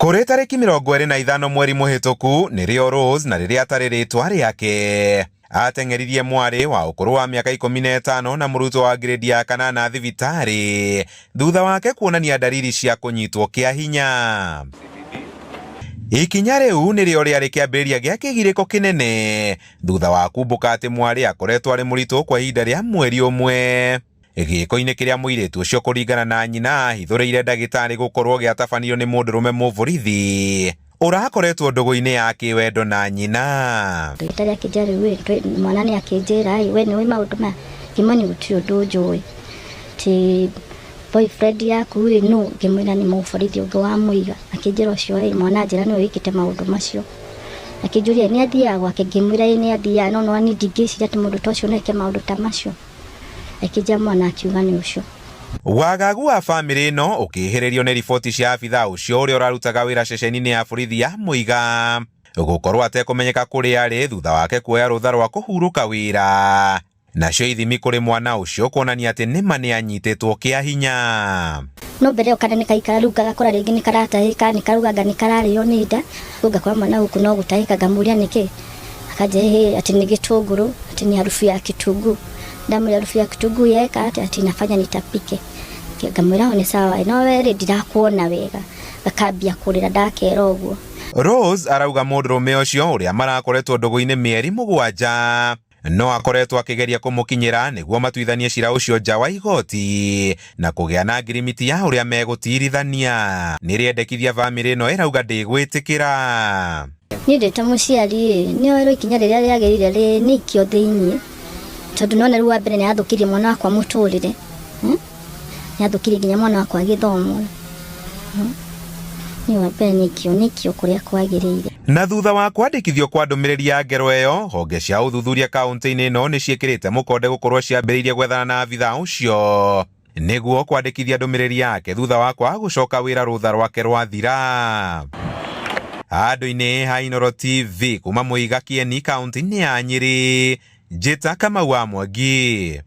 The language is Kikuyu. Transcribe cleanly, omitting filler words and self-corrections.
Kũrĩ tarĩki 25 mweri mũhĩtũku nĩrĩo Rose na rĩrĩa atarĩ rĩtwa rĩake ateng'eririe mwarĩ wa ũkũrũ wa mĩaka 15 na mũrutwo wa grade ya kanana thibitarĩ thutha wake kuonania ndariri cia kũnyitwo kĩa hinya. Ikinya rĩu nĩrĩo rĩarĩ kĩambĩrĩria gĩa kĩgirĩko kĩnene thutha wa kumbũka atĩ mwarĩ akoretwo arĩ mũritũ kwa ihinda rĩa mweri ũmwe. Gĩko-inĩ kĩrĩa mũirĩtu ũcio kũringana na nyina ahithũrĩire ndagĩtarĩ gũkorwo gĩatabanirio nĩ mũndũrũme mũborithi ũrakoretwo ndũgũ-inĩ ya kĩwendo na nyina. Ndagĩtarĩ akĩnjĩra rĩu ĩ, mwana nĩ akĩnjĩra ĩ, we nĩũĩ maũndũ maya? Ngĩmwĩra niĩ gũtirĩ ũndũ njũĩ. Atĩ boyfriend yaku ĩ nũ? Ngĩmwĩra nĩ mũborithi ũngĩ wa mũiga. Akĩnjĩra ũcio ĩ, mwana anjĩra nĩwe wĩkĩte maũndũ macio. Akĩnjũria nĩ athiaga gwake? Ngĩmwĩra ĩ nĩ athiaga no nĩwona niĩ ndingĩciria atĩ mũndũ ta ũcio no eke maũndũ ta macio. Akĩnjĩra mwana akiuga nĩ ũcio. Wagagu wa bamĩrĩ ĩno ũkĩhĩrĩrio nĩ riboti cia abithaa ũcio ũrĩa ũrarutaga wĩra ceceni-inĩ ya borithi ya Mũiga gũkorwo atekũmenyeka kũrĩa arĩ thutha wake kuoya rũtha rwa kũhurũka wĩra. Nacio ithimi kũrĩ mwana ũcio kuonania atĩ nĩma nĩanyitĩtwo kĩa hinya. No mbere ĩyo kana nĩ kaikara rĩu gagakora rĩngĩ nĩ karatahĩka, nĩ karauga anga nĩ kararĩo nĩ nda, rĩu ngakora mwana gũkũ no gũtahĩka ngamũria nĩkĩ, akanjĩra ĩhĩ atĩ nĩ gĩtũngũrũ, atĩ nĩ harufu ya kitunguu. Ndamwĩra harufu ya kitunguu yeka atĩa, atĩ inafanya nitapike. Ngamwĩra o nĩ sawa no we rĩ ndirakuona wega, gakambia kũrĩra ndakera ũguo. Rose arauga mũndũrũme ũcio ũrĩa marakoretwo ndũgũ-inĩ mĩeri 7 no akoretwo akĩgeria kũmũkinyĩra nĩguo matuithanie cira ũcio nja wa igoti na kũgĩa na ngirimiti ya ũrĩa megũtirithania. Nĩrĩendekithia bamĩrĩ ĩno ĩrauga ndĩgwĩtĩkĩra. Niĩ ndĩ ta mũciari ĩ, nĩ oerwo ikinya rĩrĩa rĩagĩrĩire rĩ nĩ ikio thĩiniĩ, tondũ nĩwona rĩu wa mbere nĩ athũkĩrie mwana wakwa mũtũrĩre, nĩ athũkĩrie nginya mwana wakwa gĩthomo, Niĩ wa mbere nĩ ikio, nĩ ikio kũrĩa kwagĩrĩire. Na thutha wa kwandĩkithio kwa ndũmĩrĩri ya ngero ĩyo, honge cia ũthuthuria kaũntĩ-inĩ ĩno nĩ ciĩkĩrĩte mũkonde gũkorwo ciambĩrĩirie gwethana na abithaa ũcio nĩguo kwandĩkithia ndũmĩrĩri yake thutha wa kwaga gũcoka wĩra rũtha rwake rwathira. Handũ-inĩ ha Inooro TV kuma Mũiga Kĩeni kaũntĩ-inĩ ya Nyĩrĩ, Njĩta Kamau wa Mwangi.